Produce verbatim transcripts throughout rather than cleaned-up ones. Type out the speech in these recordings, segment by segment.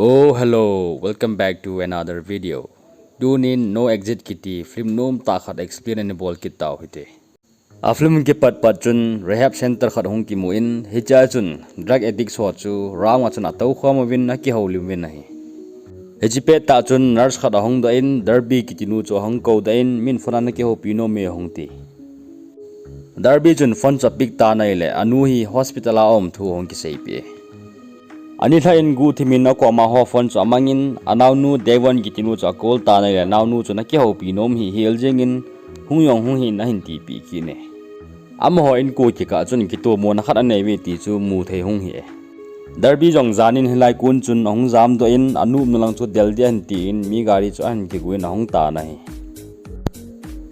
Oh, hello, welcome back to another video. Tunin No Exit kiti film nom tah khat explain ana bol kit tau hite. A film kipat pat chun rehab center khat hung kimu in, hichea chun drug addict ho chu round a chun atou khom uvin akihoulim uvin ahi. Hiche pettah chun nurse khat ahung doh in, Darby kiti nu chu ahung kou doh in, min phone a nakihoupi nom e ahung ti. Darby chun phone chu apick tan ahile, anu hi hospital a aum thu ahung kiseipeh e. Ani lhah in guhthim in akoma ho phone chu amang in, anaonu Devon kiti nu chu acall tan ahile, anaonu chun akihoupi nom hihel jeng in, hung jong hung hih in ahin tipeh kit e. Amaho inko kikah chun kitomona khat anei uve ti chu mu thei hung hi e. Darby jong jan in hilai kon chun ahung jamdoh in, anu umna lang chu del ding ahin tin, mi gari chu ahin kigu in ahung tan ahi.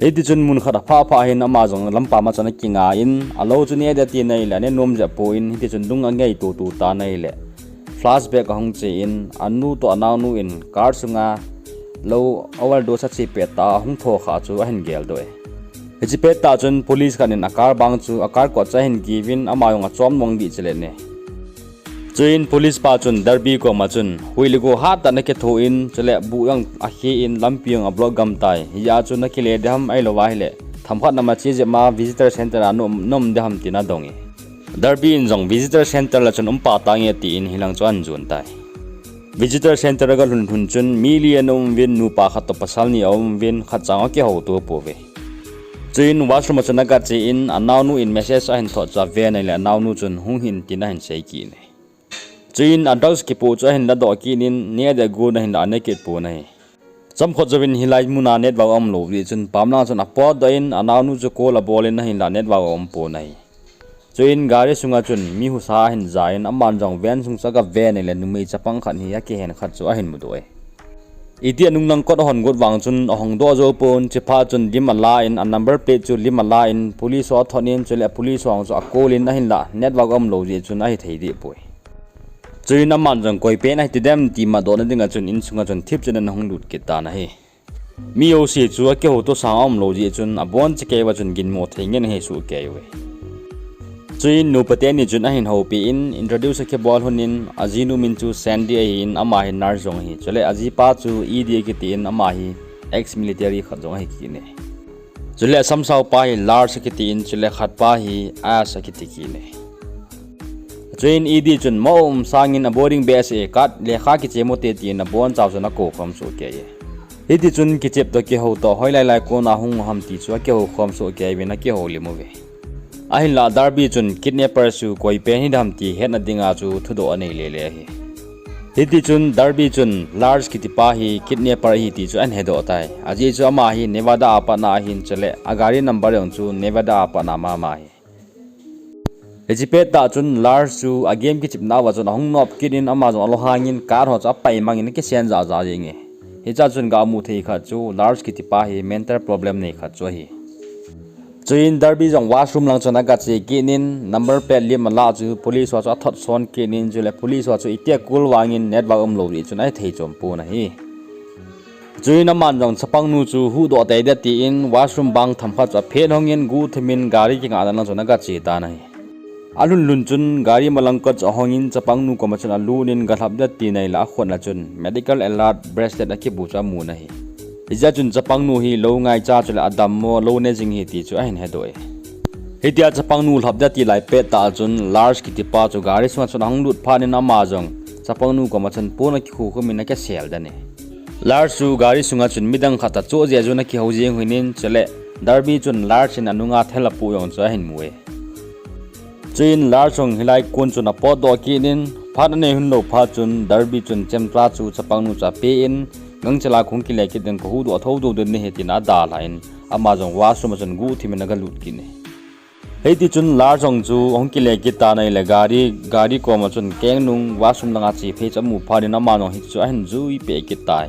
Hitichun mun khat aphah phah hin ama jong lampam a chun akinga in, alou chu neh ding ati nahile, aneh nom jeh poi, hitichun lung angei tutu tan ahile, flashback ahung che in, anu toh anaonu in car sunga lou overdose ache pettah ahung tho kha chu ahin geldoh e. Hiche pettah chun police khat in a car bang chu, a car kot chu ahin kivin, ama jong achom mong ding chule ne. Chuin police pa chun Darby koma chun, hui le go hattah in akitho in, chule bu jong akhe in, lampi jong ablock gam tai, hijeh chun nakile ding ham, ahilou ahile themkhat nama che jep ma visitor center a naum, naum ding ham tin adong e. Darby in jong visitor center la chun um pah tange tin hilang chu ahin jon tai. Visitor center aga lhun lhun chun mi li ana um uvin, nupa khat toh pasal ni aum uvin, khat cha jong akihouto pouve. Chuin washroom a chun aga che in, anaonu in message ahin thot chu aven ahile, anaonu chun hung hih in tin ahin sei kit e. Chuin a drugs kipoh chu ahin ladoh kit in, neh ding agon ahile aneh kit pon ahi. Chomkhat jouvin hilai muna network aumlou jeh chun pamlang chun apotdoh in, anaonu chu call abol in ahinla network aum pon ahi. Chuin gari sunga chun mi husa ahin ja in, aman jong van sung chu aga ven ahile numei chapang khat hi akihen khat chu ahin mudoh e. Iti anunglang kot ahon got vang chun ahong doh jou pon, chuphat chun lim ala in, a number plate chu lim ala in, police ho athot in, chule police ho chu acall in ahinla network aumlou jeh chun ahithei deh poi. Chuin aman jong koi pen ahiti dem ti matdohna dinga chun insunga chun thipchet in ahung lut kit tan ahi. Mi jouse chu akihouto sang aumlou jeh chun abonchakei uva chun ginmo thei ngen ahi sohkei uve. Chuin nupa teni chun ahin houpeh in, introduce akibol lhon in, ajinu min chu Sandy ahin, ama hi nurse jong ahi, chule ajipa chu Eddie akiti in, ama hi ex military khat jong ahi kit e. Chule asamsao pa hi Lars akiti in, chule khatpa hi Ash akiti kit e. Chuin Eddie chun mo um sangin a boarding base e, kat lekha kichemo te tin abonchau chun akoukhom sohkei e. Hitichun kichep toh kihou toh hoilai lai kona hung u ham ti chu akihoukhom sohkei uvin akihoulim uve. Ahinla Darby chun kidnapper chu koi pen hiding ham ti hetna dinga chu thudoh anei lele ahi. Hitichun Darby chun Lars kitipa hi kidnapper ahi ti chu ahin hedoh tai. Ajeh chu ama hi Nevada a patna ahin, chule a gari number jong chu Nevada a patna mama ahi. Hiche pettah chun Lars chu a game kichepna uva chun ahung nop kit in, ama jong alunghangin car ho chu apaimangin akisen jahjah jenge. Hichea chun gamu thei khat chu Lars kitipa hi mental problem nei khat chu ahi. Chuin Darby jong washroom lang chun agache kit in, number plate lim alah chu police ho chu athot son kit in, chule police ho chu itia call vangin network umlou jeh chun ahithei chompon ahi. Chuin aman jong chapangnu chu huhdoh teitei tin washroom bang themkhat chu aphet hongin guhthimin gari kingahna lang chun agache tan ahi. Alhun lhun chun gari malangkot chu ahongin chapangnu koma chun alutin galhap ding ati naileh akhutna chun medical alert bracelet akibu chu amun ahi. Hijeh chun chapangnu hi lou ngaicha chuleh adammo lou ne jing ahi ti chu ahin hedoh e. Hitia chapangnu lhap ding ati lai pettah chun Lars kitipa chu gari sunga chun ahung lut phatnin ama jong chapangnu koma chun pon akikhukhumin akisel den e. Lars chu gari sunga chun midang khat toh choh jeh a jong akihou jeng uvin, chuleh Darby chun Lars in anunga thal apoh jong chu ahin mu e. Chuin Lars jong hilai kon chun apotdoh kit in, phat anei lhon lou phat chun Darby chun chemcha chu chapangnu chu apen, gangchela kahung kile kit ding, kahuhdoh thouthou ding nahi tin adalhan, ama jong washroom a chun guhthimin agalut kit e. Hitichun Lars jong chu ahung kile kit tan ahileh gari, gari koma chun kengnung washroom langa chephei chu amu phatnin ama jong hichu ahin juipeh kit tai.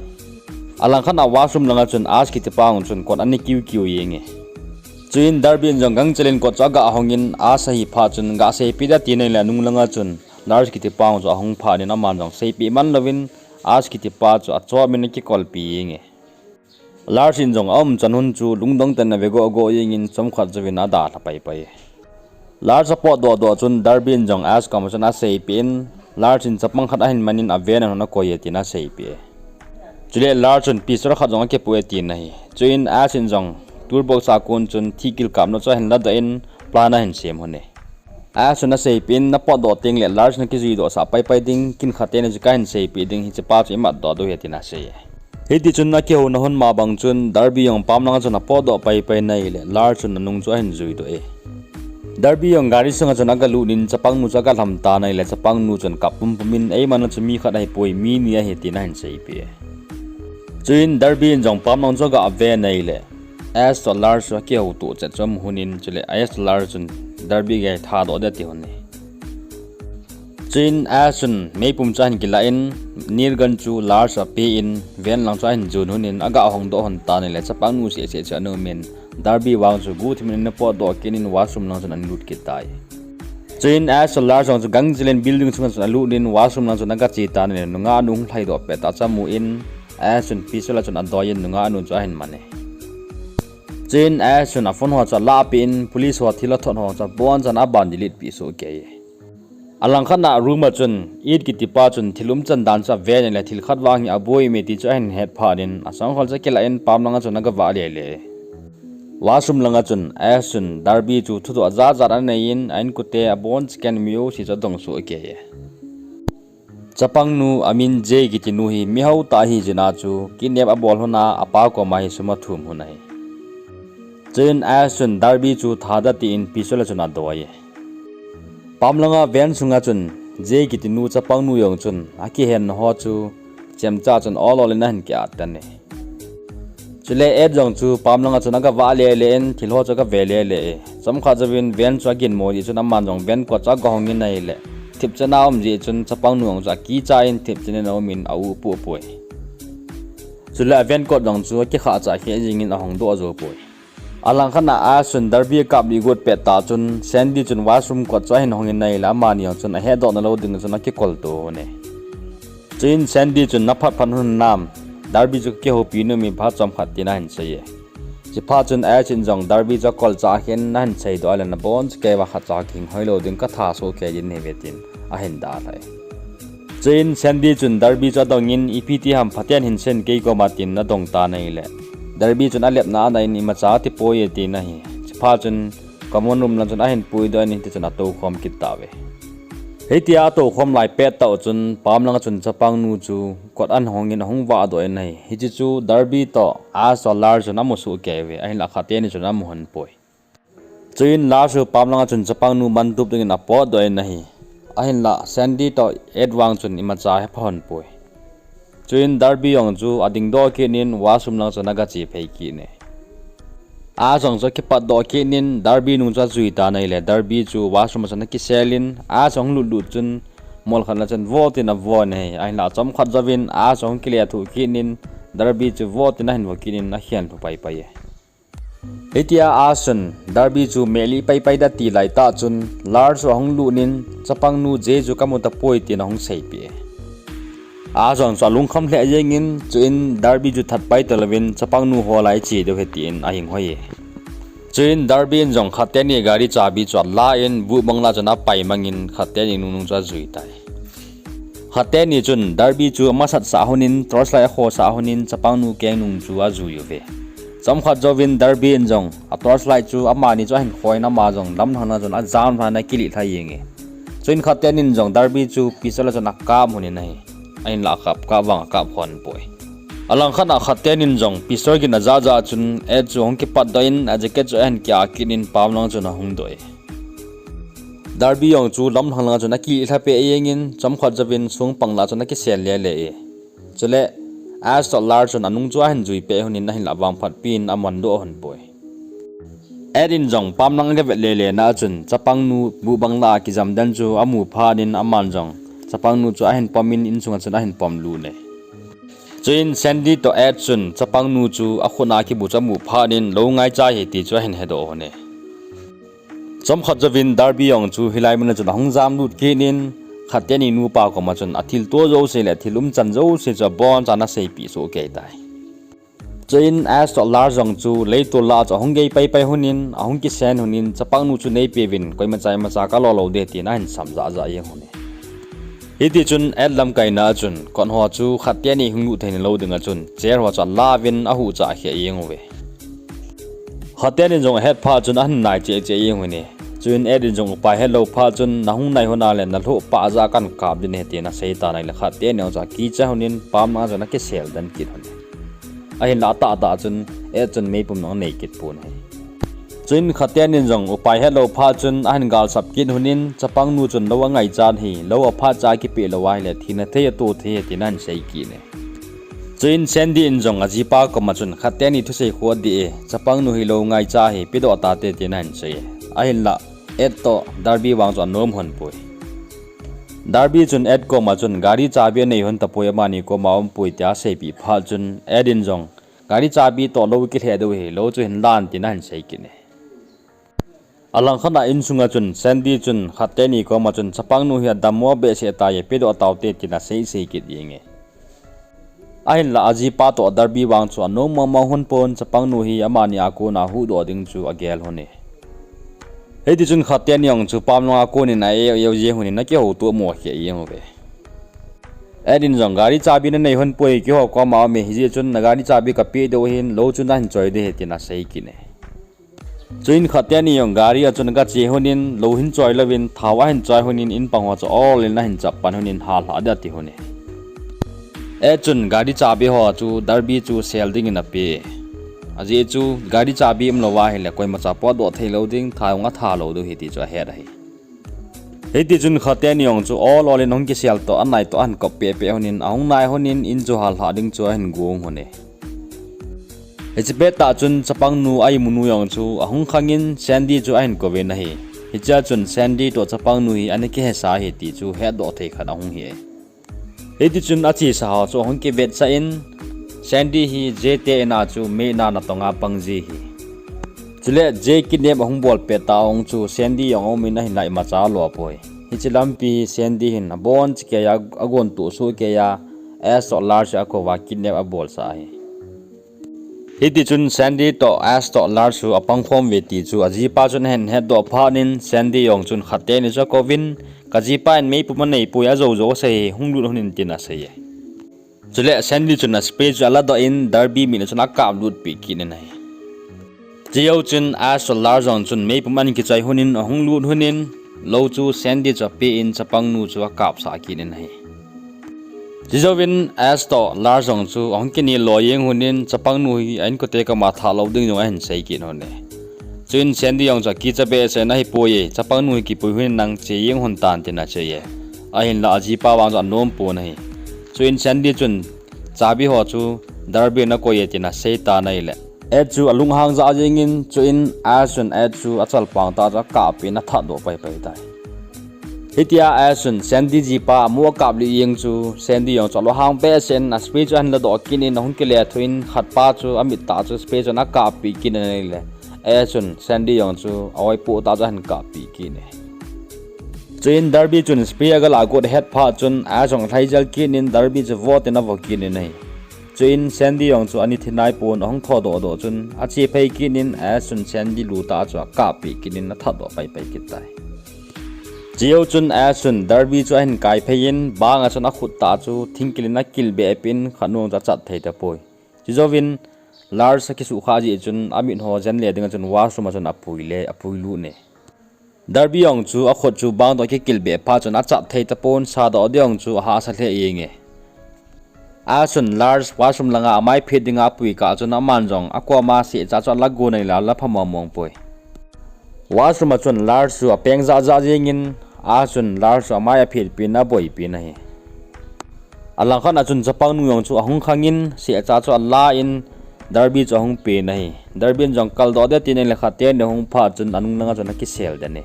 Alangkhat a washroom langa chun Ash kitipa jong chun kot ana kiukiu jenge. Chuin Darby in jong gangchelin kot chu agahongin Ash ahi phat chun gaseipeh ding ati naileh anung langa chun Lars kitipa jong chu ahung phatnin aman jong seipeh manlouvin Ash kitipa chu achomin akikolpi jenge. Lars in jong aumchan hun chu lungdong tah in ave goh goh jengin chomkhat jouvin adalha paipai. Lars apotdoh doh chun Darby in jong Ash koma chun aseipeh in, Lars in chapang khat ahin manin a van a hung akoi e tin aseipeh e. Chule Lars chun pistol khat jong akipoh e tin ahi. Chuin Ash in jong toolbox a kon chun thihkil kapna chu ahin ladoh in plan ahin sem lhon e. Ash chun aseipeh in, na potdoh teng le Lars na kijuidoh sah paipai ding, kin khat teni chu kahin seipeh ding, hichepa chu imatdoh diu ahi tin asei e. Hitichun akihouna hun ma bang chun Darby jong pam langa chun apotdoh paipai in ahile Lars chun anung chu ahin juidoh e. Darby jong gari sunga chun agalut in chapangnu chu agalham tan ahile chapangnu chun kap pumpum in, eima na chu mi khat ahipoi, mi ni ahi tin ahin seipeh e. Chuin Darby in jong pam lang chu aga ven ahile Ash toh Lars chu akihoutoh chet chu amu lhon in, chule Ash toh Lars chun Darby gei thadoh ding ati lhon e. Chuin Ash chun meipum chu ahin kilah in, nail gun chu Lars chu ape in, van lang chu ahin jon lhon in, aga hongdoh lhon tan ahile chapangnu seh seh chu ana um in, Darby vang chu guhthim in ana potdoh kit in washroom lang chun ana lut kit tai. Chuin Ash toh Lars jong chu gangchel in building sunga chun alut in washroom lang chun agache tan ahile nungah nu hung lhaidoh pet tah chu amu in, Ash chun pistol a chun adoi in nungah nu chu ahin man e. Chuin Ash chun a phone ho chu alahpeh in police ho thil athot ho chu abonchan aban delete peh soh kei e. Alangkhat na room a chun Ed kitipa chun thil umchan dan chu aven ahile thil khat vang hi aboi me ti chu ahin het phat in asangkhol chu akilah in pam langa chun agavah lele e. Washroom langa chun Ash chun Darby chu thudoh jatjat anei in a inkote abonchauvin mi jouse chu adong soh kei e. Chapangnu amin Jay kitinu hi mihao tah ahi jeh a chu kidnap abol lhon a apa koma hi sum athum lhon ahi. Chuin Ash chun Darby chu tha ding tin pistol a chun adoi e. Pam langa van sunga chun Jay kitinu chapangnu jong chun akihenna ho chu chemcha chun ol ol in ahin ki-at tan e. Chule Ed jong chu pam langa chun agavah lele in thil ho chu agave lele e. Chomkhat jouvin van chu aginmo jeh chun aman jong van kot chu agahong in ahile thipchenna um jeh chun chapangnu jong chu akicha in thipchen in aum in a-u poh poi. Chule a van kot jong chu akikhah chah kheh jeng in ahongdoh jou poi. Alangkhat na Ash chun Darby akap lih got pet tah chun Sandy chun washroom kot chu ahin hong in ahile amani jong chun ahetdoh nalou ding chun akikoltou lhon e. Chuin Sandy chun na phatphat lhon nam, Darby chu kakihoupi nom e phat chomkhat tin ahin sei e. Chuphat chun Ash in jong Darby chu akolchah khen, nahin seidoh ahile nabonchauvin keiva khatcha kihing hoilou ding, katha soh kei ding nahiuve tin ahin dalha e. Chuin Sandy chun Darby chu adong in ipi ti ham phaten hin sei in kei koma tin adong tan ahile Darby chun alepna ana in imacha atipoi e tin ahi. Chuphat chun common room lang chun ahin puidoh in hitichun atoukhom kit tauve. Hitia atoukhom lai pet tah u chun pam langa chun chapangnu chu kot ahin hong in ahung vahdoh in ahi. Hiche chu Darby toh Ash toh Lars chun amu soh kei uve, ahinlah khat teni chun amu lhon poi. Chuin Lars chu pam langa chun chapangnu mantup dingin apotdoh in ahi. Ahinlah Sandy toh Ed vang chun imacha ahepha lhon poi. Chuin Darby jong chu adingdoh kit in washroom lang chun agache phei kit e. Ash jong chu akipatdoh kit in Darby nung chu ajui tan ahile Darby chu washroom a chun akisel in Ash ahung lutlut chun mol khat lang chun vo tin avon ahi. Ahinlah chomkhat jouvin Ash chu ahung kilethuh kit in Darby chu vo tin ahin vo kit in akhen lhu paipai e. Hitia Ash chun Darby chu melih paipai ding ati laitah chun Lars chu ahung lut in chapangnu Jay chu kamu tapoi tin ahung seipeh e. Ash jong chu alungkham lheh jeng in chuin Darby chu thatpai talouvin chapangnu hol a iche diu ahi tin ahing hoi e. Chuin Darby in jong khat teni gari chabi chu ala in buh bang lah chun apai mang in khat teni nungnung chu ajui tai. Khat teni chun Darby chu amasatsah lhon in torchlight akhosah lhon in chapangnu kengnung chu ajui uve. Chomkhat jouvin Darby in jong a torchlight chu amani chu ahin kho in ama jong lamlhang lang chun ajam lhan akilih lha jeng e. Chuin khat tenin jong Darby chu pistol a chun akap lhon in ahi. Ahinlah akap kap vang akap khon poi. Alangkhat a khat tenin jong pistol gin ajah jah chun Ed chu ahung kipatdoh in a jacket chu ahin kia kit in pam lang chun ahung doh e. Darby jong chu lamlhang lang chun akilih lha peh jeng in chomkhat jouvin songpang lah chun akisel lele e. Chule Ash toh Lars chun anung chu ahin jui peh lhon in ahinlah vangphat pi in amandoh lhon poi. Ed in jong pam lang agavet lele na chun chapangnu buh bang lah a kijam den chu amu phat in aman jong chapangnu chu ahin pom in insung a chun ahin pom lut e. Chuin Sandy toh Ed chun chapangnu chu akhut a kibu chu amu phat in lou ngaicha ahi ti chu ahin hedoh lhon e. Chomkhat jouvin Darby jong chu hilai mun a chun ahung jamlut kit in khat teni nupa koma chun athilto jouse le athil umchan jouse chu abonchan aseipeh soh kei tai. Chuin Ash toh Lars jong chu leitol lah a chu ahung gei paipai lhon in ahung kisen lhon in chapangnu chu neipeuvin koimacha imacha kalo lou ding tin ahin sam jah jah jeng lhon e. Hiti chun Ed lamkaina a chun kot ho chu khat teni hung lut thei lou ding a chun chair ho chu ala uvin ahuhcha kheh jeng uve. Khat teni jong ahet phat chun ahin nai cheh cheh jeng uve. Chuin Ed in jong upai helou phat chun, "Nahung nai hon a le nalhoh pah jah a kahin kap ding ahi," tin asei tan ahile khat teni jong chu akicha honin pam langa chun akisel den kit uve. Ahinlah atahtah chun Ed chun meipum jong anei kit pon ahi. Chuin khat teni jong upai helou phat chun ahin galsap kit honin chapangnu chun lou angaichat ahi, lou aphat cha kipeh lou ahile thina thei ato thei ahi tin ahin sei kit e. Chuin Sandy in jong ajipa koma chun khat teni thusei khu adih e, chapangnu hi lou ngaicha ahi, pedoh tate tin ahin sei e. Ahinlah Ed toh Darby vang chu anom hon poi. Darby chun Ed koma chun gari chabi anei hon tapoi, amani koma umpoi tia aseipeh phat chun Ed in jong gari chabi toh lou kilheh diu ahi, lou chu hin lan tin ahin sei kit e. Alangkhat a insunga chun Sandy chun khat teni koma chun chapangnu hi adammo behseh tai, pedoh taute tin asei sei kit jeng e. Ahinlah ajipa toh Darby vang chu anom mong mong hon pon, chapangnu hi amani a kona huhdoh ding chu agel hon e. Hiti chun khat teni jong chu pam langa konin a-eu eu jeng honin akihouto mo kheh jeng uve. Ed in jong gari chabi nanei hon poi, keiho koma aume, hijeh chun nagari chabi kapeh diu ahin, lou chu nahin choi ding ahi tin asei kit e. Chuin khat teni jong gari a chun agache honin lou hin choi louvin thao ahin choi honin in pang ho chu ol in ahin chap pan honin halhah ding ati hon e. Ed chun gari chabi ho chu Darby chu sel dingin ape. Ajeh chu gari chabi umlou ahile koimacha potdoh thei lou ding, tha jong atha lou diu ahi ti chu ahet ahi. Hiti chun khat teni jong chu ol ol in ahung kisel toh anai toh ahin kop peh peh honin ahung nai honin in chu halhah ding chu ahin gong hon e. Hiche pettah chun chapangnu a-imunu jong chu ahung khangin Sandy chu ahin kouvin ahi. Hichea chun Sandy toh chapangnu hi ana kihesa ahi ti chu hetdoh thei khat ahung hi e. Hiti chun achesa ho chu ahung kivetsah in, Sandy hi Jay te in a chu meina natong a pang ji ahi. Chule Jay kidnap ahung bol pettah jong chu Sandy jong aumin ahinlah imacha alo poi. Hiche lampi hi Sandy hin abonchakeiya, agontoh sohkeiya Ash toh Lars akouva kidnap abolsah ahi. Hiti chun Sandy toh Ash toh Lars chu apangkhom uve ti chu ajipa chun ahin hetdoh phat in Sandy jong chun khat teni chu akouvin, kajipa in meipum aneipoi, ajoujou asei hi, hung lut hon in tin asei e. Chule Sandy chun a spray chu aladoh in Darby mit a chun akaplut peh kit in ahi. Chujou chun Ash toh Lars jong chun meipum ahin kichoi honin ahung lut honin lou chu Sandy chu apen chapangnu chu akapsah kit in ahi. Chujouvin Ash toh Lars jong chu ahung kinello jeng honin chapangnu hi a-inkote koma thah lou ding jong ahin sei kit hon e. Chuin Sandy jong chu akicha behseh in ahipoi e, chapangnu hi kipui honin nang che jeng hon tan tin asei e. Ahinlah ajipa vang chu anom pon ahi. Chuin Sandy chun chabi ho chu Darby in akoi e tin asei tan ahile Ed chu alunghang jah jengin, chuin Ash chun Ed chu achalpang tah chu akap in athatdoh paipai tai. Hitia Ash chun Sandy jipa amu akaplih jeng chu Sandy jong chu alunghang behseh in a spray chu ahin ladoh kit in ahung kile thuh in khatpa chu amit tah chu spray chun akappeh kit in ahile Ash chun Sandy jong chu a-oipoh tah chu ahin kappeh kit e. Chuin Darby chun spray agalah got ahet phat chun Ash jong alhaijel kit in Darby chu vo tin avo kit in ahi. Chuin Sandy jong chu ani thi naipon ahung thodoh doh chun achephei kit in Ash chun Sandy lu tah chu akappeh kit in athatdoh paipai kit tai. Chujou chun Ash chun Darby chu ahin kaiphei in banga chun akhut tah chu thingkil in akilbeh peh in khatnu chu achat thei tapoi. Chujouvin Lars akisuhkhah jeh chun amit ho jenle dinga chun washroom a chun apuile, apuilut e. Darby jong chu akhut chu bang toh akikilbeh phat chun achat thei tapon, sadoh ding jong chu ahahsa lheh jenge. Ash chun Lars washroom langa amai phet dinga apui kah chun aman jong akoma sehcha chu alagon ahile alapha mong mong poi. Washroom a chun Lars chu apeng jah jah jengin Ash chun Lars chu amai aphetpeh in aboipi in ahi. Alangkhat a chun chapangnu jong chu ahung khangin sehcha chu alan Darby chu ahung pen ahi. Darby in jong kaldoh ding tin ahile khat teni ahung phat chun anung langa chun akisel den e.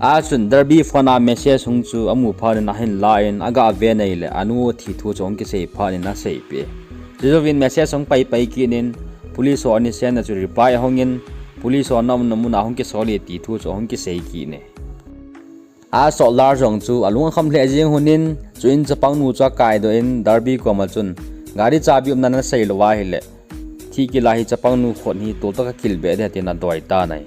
Ash chun Darby phone a message hung chu amu phat in ahin lan aga ven ahile anu thi thu chu ahung kisei phat in aseipeh. Chujouvin message ahung paipai kit in police ho ana senna chu reply ahungin police ho ana umna muna ahung kisol e ti thu chu ahung kisei kit e. Ash toh Lars jong chu alung akham lheh jeng honin, chuin chapangnu chu akaidoh in Darby koma chun gari chabi umna nasei lou ahile thihkila hi chapangnu khut hi toltah a kakilbeh ding tin adoi tan ahi.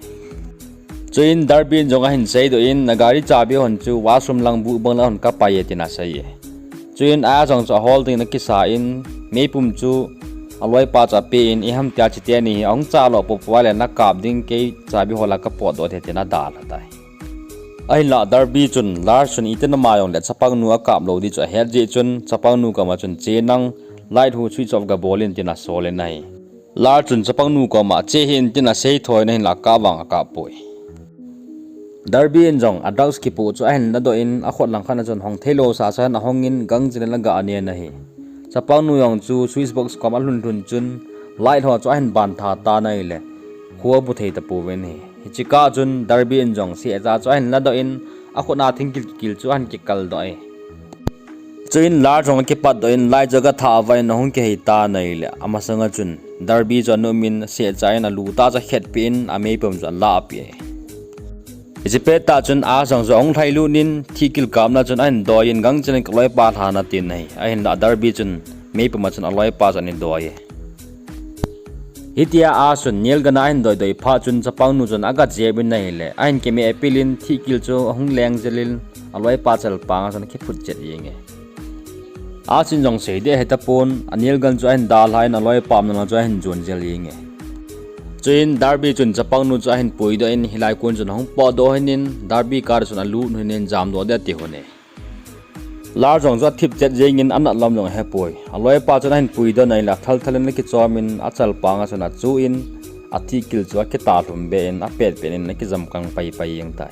Chuin Darby in jong ahin seidoh in, na gari chabi hon chu washroom lang bu bang la hon kapai e, tin asei e. Chuin Ash jong chu ahol ding in akisa in, meipum chu aloipa chu ape in, iham tia chite ni hi ahung chalo popo a le na kap ding, kei chabi hol a kapotdoh thei, tin adalha tai. Ahinlah Darby chun Lars chun iti nama jong le chapangnu akap lou di chu ahet jeh chun chapangnu koma chun, che nang, light hu switch off gabol in, tin asol in ahi. Lars chun chapangnu koma, che hih in, tin asei thou in ahinlah kap vang akap poi. Darby in jong a drugs kipoh chu ahin ladoh in, akhut lang khat a chun hong theilou sasa in ahong in, gangchel in aga ane in ahi. Chapangnu jong chu switch box kom alhun lhun chun light ho chu ahin ban tha tan ahile, kho abu thei tapouvin ahi. Hiche kah chun Darby in jong sehcha chu ahin ladoh in, akhut a thingkil kikil chu ahin kikaldoh e. Chuin Lars jong akipatdoh in, light chu aga tha va in ahung kihei tan ahile, amasang a chun Darby chu anum in, sehcha in alu tah chu akhetpeh in, ameipum chu alahpeh e. Hiche pettah chun Ash jong chu ahung lhailut in, thihkil kapna chun ahin doi in, gangchel in kaloipa lhan, atin ahi. Ahinlah Darby chun meipum a chun aloipa chu ahin doi e. Hitia Ash chun nail gun a ahin doidoi phat chun chapangnu chun aga jep in ahile, ahin kimeh pil in, thihkil chu ahung leng jel in, aloipa chalpang a chun akhiphut chet jeng e. Ash in jong seiding ahetapon, a nail gun chu ahin dalha in, aloipa umna lang chu ahin jon jel jeng e. Chuin Darby chun chapangnu chu ahin puidoh in, hilai kon chun ahung potdoh lhon in, Darby car a chun alut lhon in, jamdoh ding ati lhon e. Lars jong chu athip chet jeng in, anat lam jong ahepoi. Aloipa chun ahin puidoh in ahile, athal thal in akichom in, achalpang a chun achu in, athihkil chu akitah lhum be in, apetpet in akijam kang paipai jeng tai.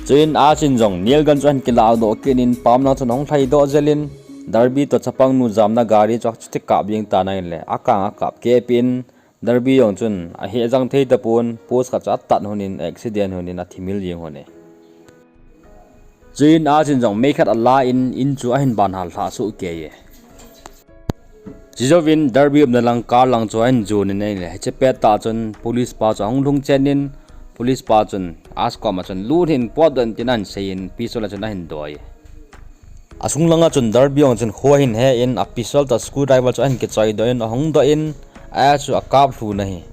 Chuin Ash in jong nail gun chu ahin kiladoh kit in, pam lang chun ahung lhaidoh jel in, Darby toh chapangnu jamna gari chu achuti kap jeng tan ahile, akang akap kehpeh in, Darby jong chun ahejang thei tapon, post khat chu atan lhon in, accident lhon in athimil jeng lhon e. Chuin Ash in jong mei khat ala in, in chu ahin banhal lhah soh kei e. Chujouvin Darby umna lang car lang chu ahin jon in ahile, hiche pettah chun police pa chu ahung lhung chen in, police pa chun Ash koma chun lut hih in, potdoh in, tin ahin sei in, pistol a chun ahin doi e. Asung langa chun Darby jong chun kho ahin he in, a pistol toh screwdriver chu ahin kichoidoh in, ahung doh in, Ash chu akap lhun ahi.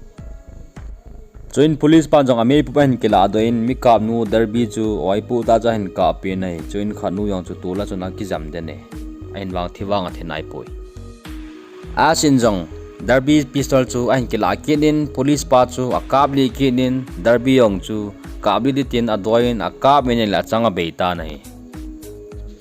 Chuin police pan jong ameipupa ahin kiladoh in, mi kapnu Darby chu oipu tah chu ahin kappeh in ahi. Chuin khatnu jong chu tol a chun akijam den e. Ahin vang thi vang athi naipoi. Ash in jong Darby pistol chu ahin kilah kit in, police pa chu akaplih kit in, Darby jong chu kaplih ding tin adoi in, akap in ahile achang abei tan ahi.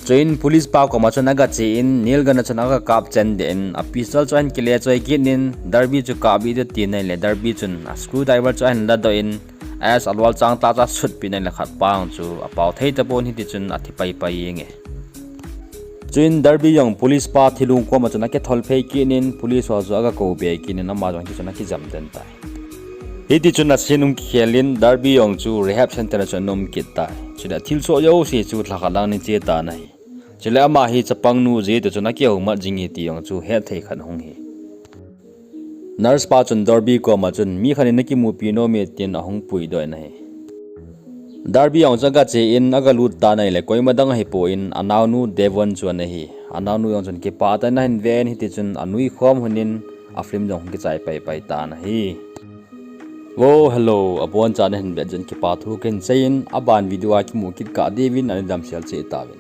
Chuin police pa koma chun aga che in, nail gun a chun aga kap chen deh in, a pistol chu ahin kile choi kit in, Darby chu kaplih ding tin ahile, Darby chun a screwdriver chu ahin ladoh in, Ash alol chang tah chu asutpeh in ahile, khatpa jong chu apao thei tapon, hitichun athi paipai jeng e. Chuin Darby jong police pa thilung koma chun akithol phei kit in, police ho chu aga kou be kit in, ama jong hitichun akijam den tai. Hitichun asin hung kikhel in, Darby jong chu rehab center a chun ana um kit tai. Chule thilsoh jouse chu lha khat lang ni che tan ahi. Chule ama hi chapangnu jeh toh chun akihoumat jing e ti jong chu hetthei khat hung hi. Nurse pa chun Darby koma chun, mi khat in nakimupi nom e, tin ahung puidoh in ahi. Darby jong chu aga che in, aga lut tan ahile, koima dang ahipoi in, anaonu Devon chu ana hi. Anaonu jong chun kipah tah in ahin ven, hitichun anui khom lhon in, a film jong hung kichai paipai tan ahi. Wo, hello, abonchan nahin vet jeh in kipa thu kahin sei in, aban video a kimu kit kah diuvin ana damsel cheh tauvin.